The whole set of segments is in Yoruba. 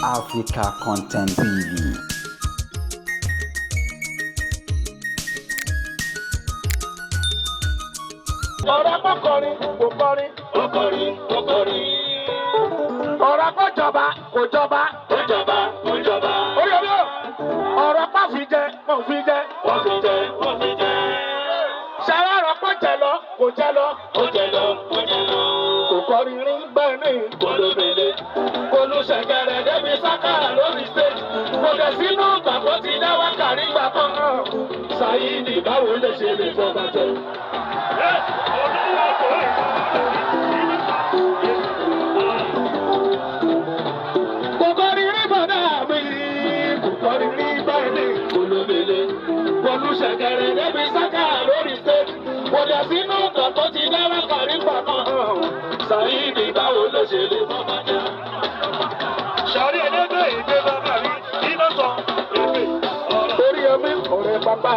Africa Content TV. Ọ̀rọ̀ kò kọrin kò kọrin. Ó kọrin, ó kọrin. Ọ̀rọ̀ kò jọba kò jọba. Ó jọba, ó jọba. Orí omi o. Ọ̀rọ̀ kò fi jẹ kò fi jẹ. Wọ́n fi jẹ, wọ́n fi jẹ. Ṣẹlẹ̀ ọ̀rọ̀ kò jẹ lọ kò jẹ lọ. Ó jẹ lọ, ó jẹ lọ. Kò kọrin rí bẹ́ẹ̀ ni. Kólóbele. Olùṣègẹ̀rẹ̀ débi sáká lórí stage. Kò dẹ̀ sínú gbàgbọ́ ti dá wákàrí gbà kan náà. Ṣáyídì báwo lè ṣe lè fọba jẹ? Kò kọrin rí bọ̀dá mi. Kò kọrin rí bẹ́ẹ̀ ni. Kólóbele. Olùṣègẹ̀rẹ̀ débi sáká lórí stage. Kò dẹ̀ sínú gbàgbọ́ ti dá wákàrí gbà kan náà. Ṣáyídì báwo lè ṣe lè fọba jẹ? Sọ̀rí ẹlẹ́gbẹ́ ìgbé bàbá mi, iná sọ èpè ọ̀rọ̀. Orí omi ọ̀rẹ́ bàbá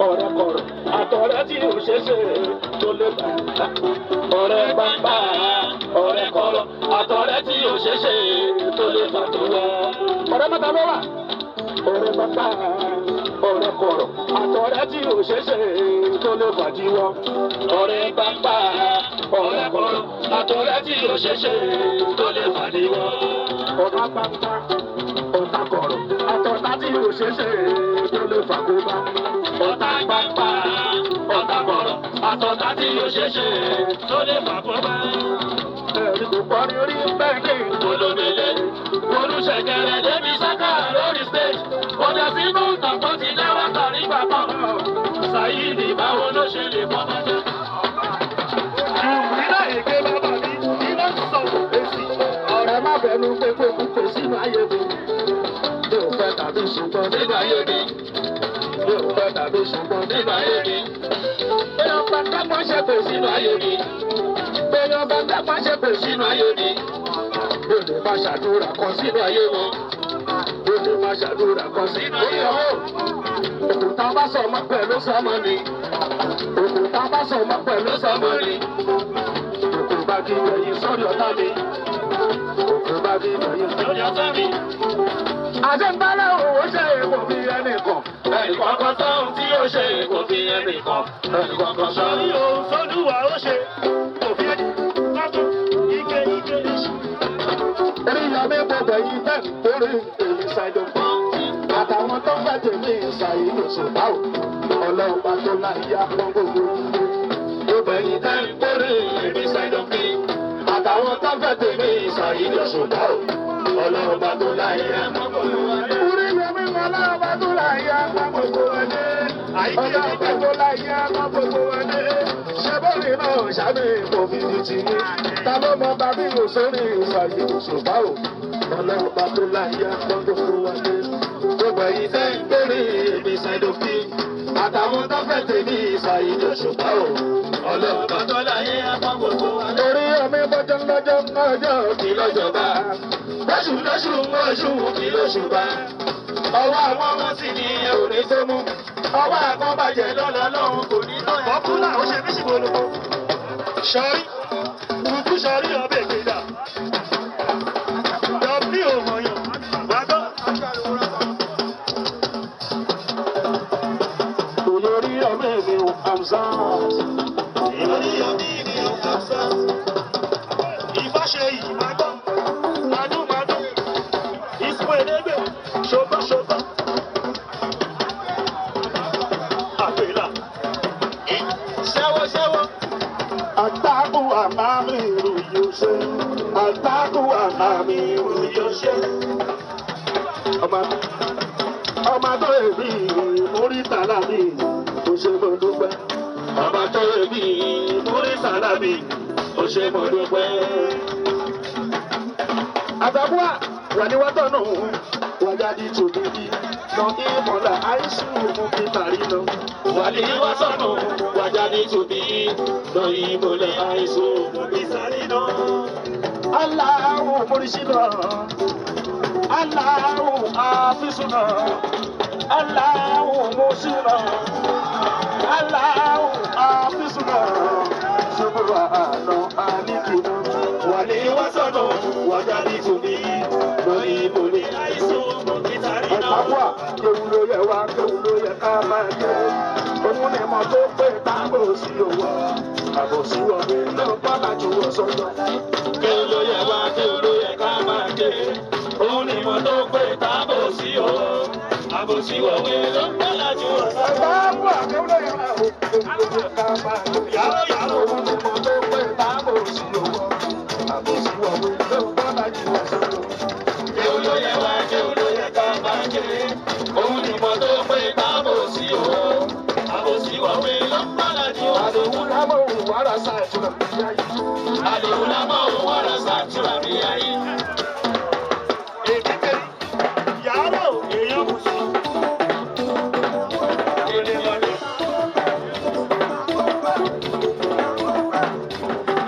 ọ̀rẹ́ kọ̀rọ̀ àtọ̀rẹ́ tí ò ṣe ṣe tó lè bá Ọ̀rẹ́ bàbá, ọ̀rẹ́ kọ̀rọ̀, àtọ̀rẹ́ tí ò ṣe ṣe tó lè fà tó wá. Ọ̀rẹ́ mẹ́ta ló wà. Ọ̀rẹ́ bàbá ọ̀rẹ́ kọ̀rọ̀ àtọ̀rẹ́ tí ò ṣe ṣe tó lè fàdíwọ́. Ọ̀rẹ́ bàbá, ọ̀rẹ́ kọ̀rọ̀, àtọ̀rẹ́ tí ò ṣe ṣe tó lè fà níwọ̀. Ọ̀tá bàbá ọ̀tá kọ̀rọ̀ àtọ̀tá tí ò ṣe ṣe tó lè fàkóbá. Ọ̀tá bàbá, ọ̀tá kọ̀rọ̀, àtọ̀tá tí ò ṣe ṣe tó lè fà kó bá. Ẹ̀rí kò kọrin orí bẹ́ẹ̀ ni. Olómele, olùṣègẹ̀rẹ̀ débi sáká lórí stage. Ọjà sínú ìtàkùn ti dá wákà nígbà kan. Ṣáyídì báwo ló ṣe lè fọba jẹ? Iná èké bàbá mi, iná sọ èsì ọ̀rọ̀. Ẹ má bẹnu pé pé kúkú sínú ayé mi. Mi ò fẹ́ tàbí ṣùgbọ́n Nínú ayé mi, mi ò fẹ́ tàbí ṣùgbọ́n nínú ayé mi, Bẹ́ẹ̀ bá dápọ̀ ṣe pè sínú ayé mi, Bẹ́ẹ̀ bá dápọ̀ ṣe pè sínú ayé mi, Mi ò lè má ṣàdúrà kan sínú ayé wọn. Mi ò lè má ṣàdúrà kan Sínú ayé wọn. Òkúta bá sọ ọmọ pẹ̀lú sọmọ ni. Òkúta bá sọ ọmọ pẹ̀lú sọmọ ni. Òkú bá kí ẹyin sórí ọ̀tá mi. Òkú bá kí ẹyin sórí Lórí ọ̀tá mi, Àṣẹ ń bá láwọn òwò ṣe èkó fi ẹnì kan. ẹnì kọ̀ọ̀kan sọ́hun tí ó ṣe kò fi ẹnì kan. Ẹnì kọ̀ọ̀kan sọ́hun. Sọ̀rí ohun sọ́dúnwà ó ṣe, kò fi ẹni lọ́tún, ike ike èsì. Orí ìyá mi gbọdọ̀ yí bẹ́ẹ̀ torí èmi ṣàìdùn. Àtàwọn tó fẹ́ tèmi ṣàyí lòṣùpá o. Ọlọ́ọ̀bá tó láyé apọ́n gbogbo ilé. Gbogbo ẹ̀yin tẹ́ ń kórè èmi ṣàìdùn kí. Àtàwọn tó fẹ́ tèmi ṣàyí lòṣùpá o. Ọlọ́run bá tó láyé ẹ̀mọ́ gbogbo wa dé. Orí ìyá mi ọlọ́ọ̀bá tó láyé apọ́n gbogbo ilé. Ọlọ́ọ̀bá tó láyé apọ́n gbogbo ilé. Ṣé bóyá náà ṣàbí kò fi di ti yín? Ta ló mọ bàbí òṣèré ṣàyí lòṣùpá o? Ọlọ́ọ̀bá tó láyé apọ́n gbogbo ilé. Gbogbo ẹ̀yin tẹ́ ń kórè èmi ṣàìdùn kí. Àtàwọn tó fẹ́ tèmi ṣàyí lòṣùpá o. Ọlọ́run bá tó láyé ẹ̀mọ́ gbogbo wa dé. Orí omi bọ́jọ́ lọ́jọ́ ọjọ́ Kí lọ́jọ́ bá? Lóṣù lóṣù oṣù kí lóṣù bá? Ọwọ́ àwọn ọmọ sì ni òní tó mú. Ọwọ́ àkọ́ bàjẹ́ lọ́la lọ́hùn kò ní tán ẹ̀. Bọ́kúlà ó ṣe mí ṣìbò lóko. Sọ̀rí, kúkú sọ̀rí ọbẹ̀ ìgbéga. Dọ̀bí ò mọ̀yàn, wà gbọ́. Olórí ọmọ mi ò Hamzat. Ìròyìn ọbí mi ò kà sá. Ìfá ṣe yìí máa gbọ́. Madún madún. Ìsìnkú elégbè. Ṣogbọ́ ṣogbọ́. Àpèlà. Ṣẹ́wọ́ ṣẹ́wọ́. Àtàkùn àmàmì ìròyìn ṣe. Àtàkùn àmàmì ìròyìn ṣe. Ọmọ ọmọ tó èmi mórí tàlà mi kò ṣe mo dúpẹ́. Ọba tó èmi múrí sálámì, ó ṣe mo dúpẹ́. Àtàkùn wà ní wátọ̀nù wàjáde tòbí bí lọ ìmọ̀lá àìsùn mú kí tàrí lọ. Wàlí wá sọ̀nù, wájà ní tòbí, lọ ìmọ̀lẹ̀ àìsùn òbí sáré náà. Aláwọ̀ mórísínà, aláwọ̀ àfísúnà, aláwọ̀ mọ́sínà, aláwọ̀ àfísúnà, ṣubúra àná àníkìnà. Wàlí wá sọ̀nù, wájà ní tòbí, lọ Àtàkùwà kéwù ló yẹ wá kéwù ló yẹ ká máa jẹ. Òun ni mo tó pé táàbò sí òwò. Àbòsí wọlé ló bá lájú wọ sọ́dọ̀. Kéwù ló yẹ wá kéwù ló yẹ ká máa ké. Òun ni mo tó pé táàbò sí o. Àbòsí wọ̀wé ló ń bá lájú wọ sọ́dọ̀. Àtàkùwà kéwù ló yẹ wá kéwù ló yẹ ká máa jẹ. Yàrá yàrá. Òun ni mo tó pé táàbò sí òwò. Àbòsí wọlé ló bá lájú wọ sọ́dọ̀. Kéwù ló yẹ wá kéwù ló yẹ ká máa ké. Òun ni mo tó pé táàbò sí o. Àbòsí wọ̀wé ló ń bá lájú wọ sọ́dọ̀. Àdéhùn lámọ̀ òun wàrà sáà ìtura ìyá yìí. Àdéhùn lámọ̀ òun wàrà sàtúrà bí ayé. Èkékeré yàrá ò èèyàn kù sí. Èdè wọlé.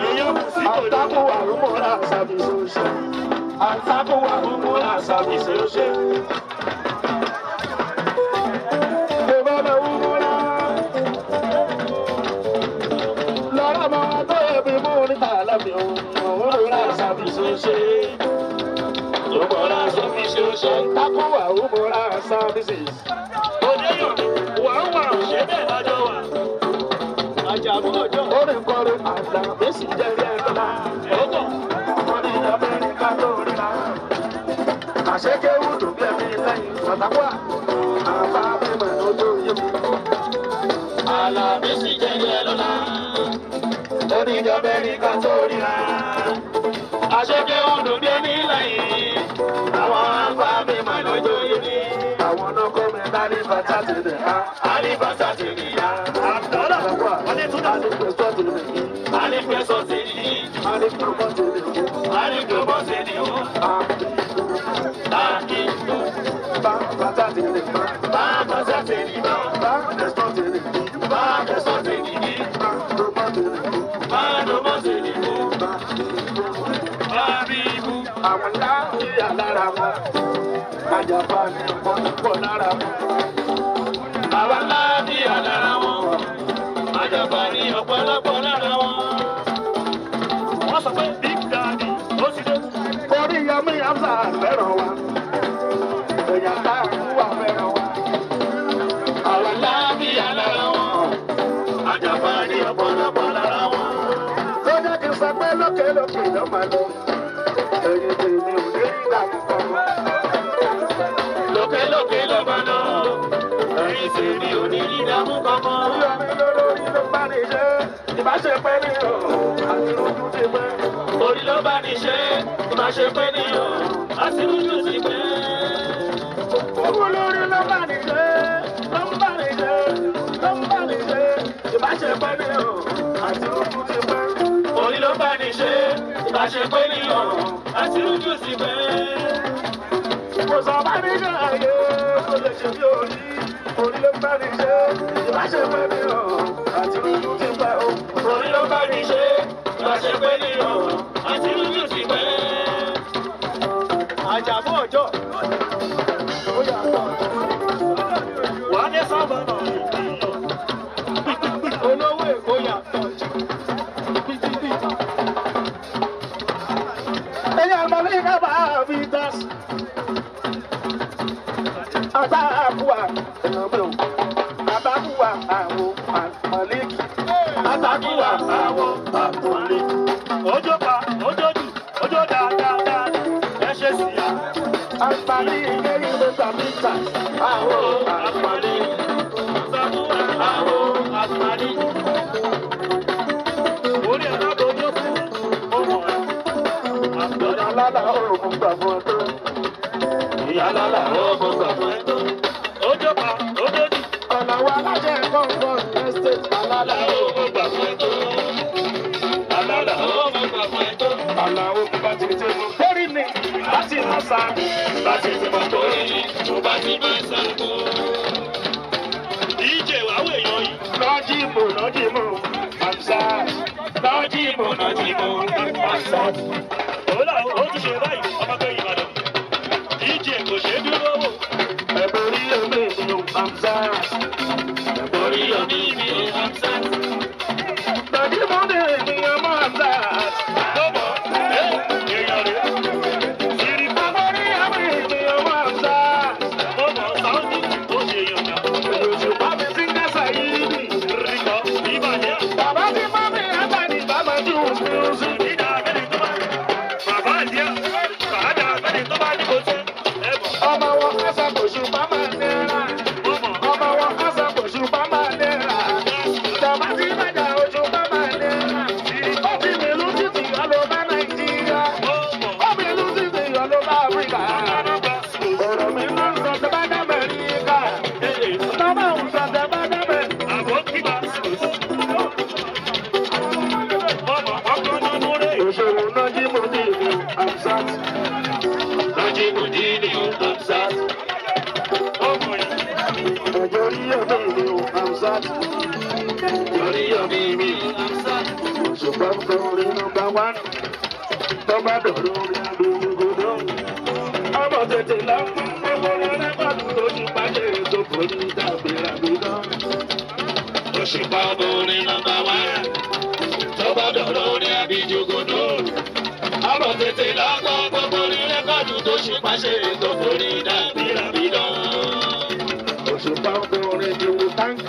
Èèyàn kù sí kò ní. Àtàkùn àrùmọ̀ra àṣàbí ṣoṣo. Àtàkùn àmúmúra sàbìsì ó ṣe. Ìbára wúmúra. Lọ́rọ̀ mọ́ tó yẹ bí mú níta lábì òun. Òwúrọ̀ àṣàbí ṣoṣo. Òmùra sàbìsì ó ṣe. Àtàkùn àrùmọ̀ra àṣàbí ṣoṣo. Òdeyàn wà ń wà ṣé bẹ́ẹ̀ lájọ wà. Àjàmú ọjọ́. Ó ní kọrin àlàbí sì jẹ́rí ẹ̀dọ́lá. Ó bọ̀. Wọ́n ní Amẹ́ríkà tó ríra. Àṣekéwù tó bí ẹbí lẹ́yìn Àtàkùn àbá mímọ̀ lójú yé mi. Àlàbí sì jẹ́jẹ́ lọ́la. Oníjọ́ Amẹ́ríkà tó ríra. Àṣekẹ́ ọdún bí ẹni lẹ́yìn. Àwọn afá mi mà lójó yé mi. Àwọn náà kọ́ mi dání bàtà ti dẹ̀ ha. Àlìfàṣà ti nìyá. Àbùdọ́là Adétúndà. Alifẹsọ ti lè yí. Àlìfẹ́sọ̀ ti nìyí. Alifọmọ ti lè yí. Àlìfẹ́bọ̀ ti nìyó. Táàkì. Bá bàtà ti lè bá. Bàbàṣà ti nìyá. Bá ẹsọ ti lè yí. Bàbàṣà ti nìyí. Bá lọmọ ti lè yí. Bàdọ́mọ̀ ti nìyó. Bá Bàbíbú. àwọn láàyè lára wọn. Àjàpá ni wọ́n pọ̀ lára wọn. Bàbá ńlá bí àlára wọn. Àjàpá ní ọ̀pọ̀lọpọ̀ lára wọn. Wọ́n sọ pé Big Daddy ó ti dé. Orí Yọmí Hamza fẹ́ràn wa. Èèyàn tá a kú wa fẹ́ràn wa. Bàbá ńlá bí àlára wọn. Àjàpá ní ọ̀pọ̀lọpọ̀ lára wọn. Ló jẹ́ kí n sọ pé lókè lókè ló máa lọ. Ẹyin tèmi ò ní rí ìdààmú kan. Lókè lókè ló máa lọ. Ẹ̀yin sì ni ò ní ìdààmú kankan. Orí Yọmí lórí ló bá ní ṣe. Ìbáṣepẹ́ ní o, àti ojú ti pẹ́. Orí ló bá ní ṣe, ìbáṣepẹ́ ní o, àṣírújú ti pẹ́. Owó lórí ló bá ní ṣe, ló ń bá ní ṣe, ló ń bá ní ṣe. Ìbáṣepẹ́ ní o, àti ojú ti pẹ́. Orí ló bá ní ṣe, ìbáṣepẹ́ ní o, àṣírújú ti pẹ́. Kò sọ bá ní ṣe àyè, kò lè ṣe bí orí. Orí ló bá ní ṣe, ìbáṣepẹ́ ní o, àti ojú ti pẹ́ o. Orí ló bá ní ṣe, ìbáṣepẹ́ ní o, àṣírújú ti pẹ́. Àjàmú ọjọ́. Ó yàtọ̀. Wà á dé sábà náà. Olówó Èkó yàtọ̀ jù. Ẹyà Màlíkà bá fi dá sí. Àtàkùwà ẹ̀nàmọ́. Àtàkùwà àwọn Màlíkì. Àtàkùwà àwọn àkùnlé. Ojo pa, ojo jù, ojo dáadáa. Ẹ ṣe sì yá. Àǹfààní ilé ìwé tàbíta. Àwọn àkùnlé. Sàmúwà Àwọn àkùnlé. orí ẹ̀ lábọ̀ ojú fún ọmọ ẹ̀. Àbùdọ́là Ìyá lálá òògùn gbà fún ọ tó. Ìyá lálá ó gbà fún ẹ tó. ojo pa, ojo jù. Ọ̀nà wa alájẹ kọ̀ọ̀kan estate alálà Ó gbà fún ẹ tó. Alálà ó gbà fún ẹ tó. Àlàó bá ti tẹ́ mọ́. Lórí ni láti máa sá. Bá ti ti mọ̀ tó yìí, mo bá ti máa ṣàkó. DJ wàá wò èèyàn yìí. Lọ́jìmọ̀ lọ́jìmọ̀ Hamzat. Lọ́jìmọ̀ lọ́jìmọ̀ Hamzat. Òun là ó tún ṣe báyìí ọmọ tó Ìbàdàn. DJ kò ṣeé dúró wò. Ẹ̀bùrí omi ìlú Hamzat. Orí omi mi ò Hamzat. Lọ́jìmọ̀ ní ènìyàn mọ́ Hamzat. Lọ́mọ ẹ èèyàn rẹ̀. Sírí Ẹ̀bùrí omi ènìyàn mọ́ Hamzat. mọ́mọ́ Áfíríkà. Ọ̀rọ̀ mi máa ń sọ tẹ́ bá dá Amẹ́ríkà. Tọ́mọ̀ ń sọ tẹ́ bá dá Amẹ́ríkà. Òṣèlú náà jí mo ní ìlú Amsat. Lọ́jí kò dín ní Amsat. Ẹ̀jẹ̀ orí ọ̀dọ́ ìlú Amsat. Torí ọ̀bí mi Amsat. Òṣùpá ń sọ orin nọ́mbà wán. Tọ́ba dọ̀rọ̀ orin àdúgbò. Ọmọ tètè lọ fún gbogbo rẹ́pàdù lójú pàṣẹ tó forí tàbí ràbí náà. Òṣùpá ọmọ orin nọ́mbà wá. Tó bá dọ̀rọ̀ orin àbíjúgodò. Ọmọ tètè lọ́kọ̀ gbogbo orin rẹ́kọ̀dù tó ṣùpá ṣe tó forí dàbí ràbí náà. Òṣùpá ń sọ orin ìwò táǹkì.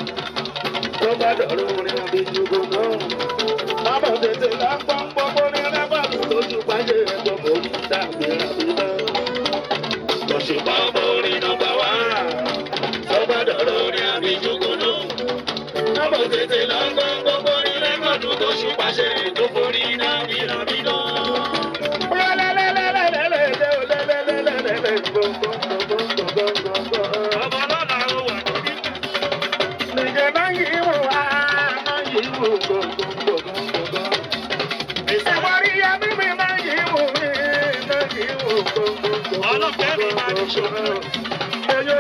Tọ́ba dọ̀rọ̀ orin àdúgbò náà. Ọmọ tètè lọ fún gbogbo rẹ́pàdù lójú pàṣẹ tó forí tàbí ràbí náà. Òṣùpá ọmọ orin nọ́mbà wá. Tó bá dọ̀rọ̀ orin àbíjúgodò. Ọmọ tètè lọ́kọ̀ gbogbo orin rẹ́kọ̀dù tó ṣùpá ṣe tó forí dàbí ràbí náà. Ọlọ́fẹ́ mi máa ń ṣòro. Oyo